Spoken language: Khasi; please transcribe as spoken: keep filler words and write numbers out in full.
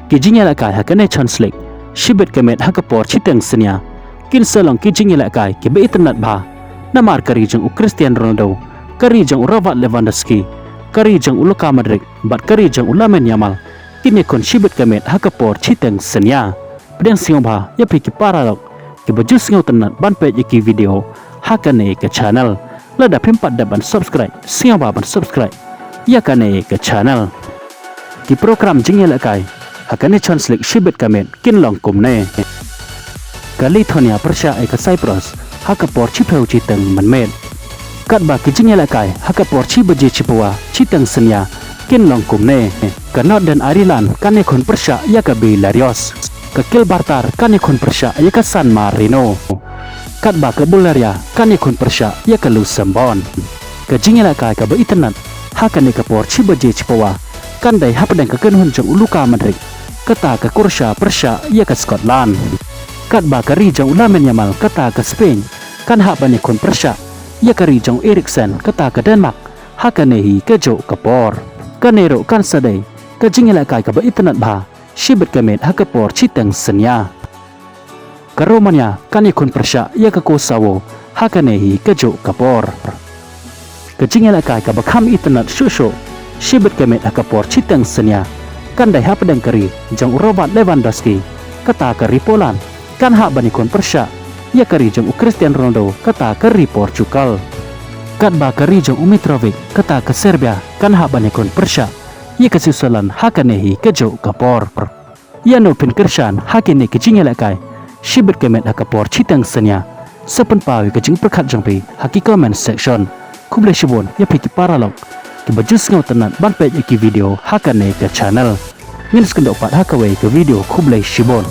Ki jingïalehkai ha kane Champions League shibit ka miet ha ka por shiteng synñia kin sa long ki jingïalehkai kiba itynnad bha. Namar ka ri jong u Cristiano Ronaldo, ka ri jong u Robert Lewandowski, ka ri jong u Luka Modric bad ka ri jong u Lamine Yamal kin ïakhun shibit ka miet ha ka por shiteng synñia. Pdiang sngewbha ïa phi ki paralok kiba ju sngewtynnad ban peit ïa ki video ha kane ka channel. Lada phim pat dep ban subscribe, sngewbha ban subscribe ïa kane ka channel. Ki program jingïalehkai ha kane Champions League shibit ka miet kin long kumne: ka Lithuania pyrshah ïa ka Cyprus ha ka por shiphew shiteng mynmiet. Katba ki jingïalehkai ha ka por shi baje shiphew shiteng synñia kin long kumne: ka Northern Ireland kan ïakhun pyrshah ïa ka Belarus, ka Gibraltar kan ïakhun pyrshah ïa ka San Marino. Katba ka Bulgaria kan ïakhun pyrshah ïa ka Luxembourg. Ka jingïalehkai kaba itynnad ha kane ka por shi baje shiphew kan dei hapdeng ka kynhun jong u Luka Modric, kata ka Croatia pyrshah ïa ka Scotland. Katba ka ri jong u Lamine Yamal, kata ka Spain, kan hap ban ïakhun pyrshah ïa ka ri jong u Eriksen, kata ka Denmark, ha kane hi kajuh ka por. Kane ruh kan sa dei ka jingïalehkai kaba itynnad bha shibit ka miet ha ka por shiteng synñia. Ka Romania kan ïakhun pyrshah ïa ka Kosovo ha kane hi kajuh ka por. Ka jingïalehkai kaba kham itynnad shuh shuh shibit ka miet ha ka por shiteng synñia kan dei hapdeng ka ri jong u Robert Lewandowski, kata ka ri Poland, kan hap ban ïakhun pyrshah ïa ka ri jong u Cristiano Ronaldo, kata ka ri Portugal. Katba ka ri jong u Mitrovic, kata ka Serbia, kan hap ban ïakhun pyrshah ïa ka Switzerland ha kane hi kajuh ka por. Ïa no phin kyrshan ha kine ki jingïalehkai shibit ka miet ha ka por shiteng synñia? Sa pynpaw ïa ka jingpyrkhat jong phi ha ki comment section. Khublei shibun ïa phi ki paralok kiba ju sngewtynnad ban peit ïa ki video ha kane ka channel. Ngin sa ïakynduh pat ha kawei ka video. Khublei shibun.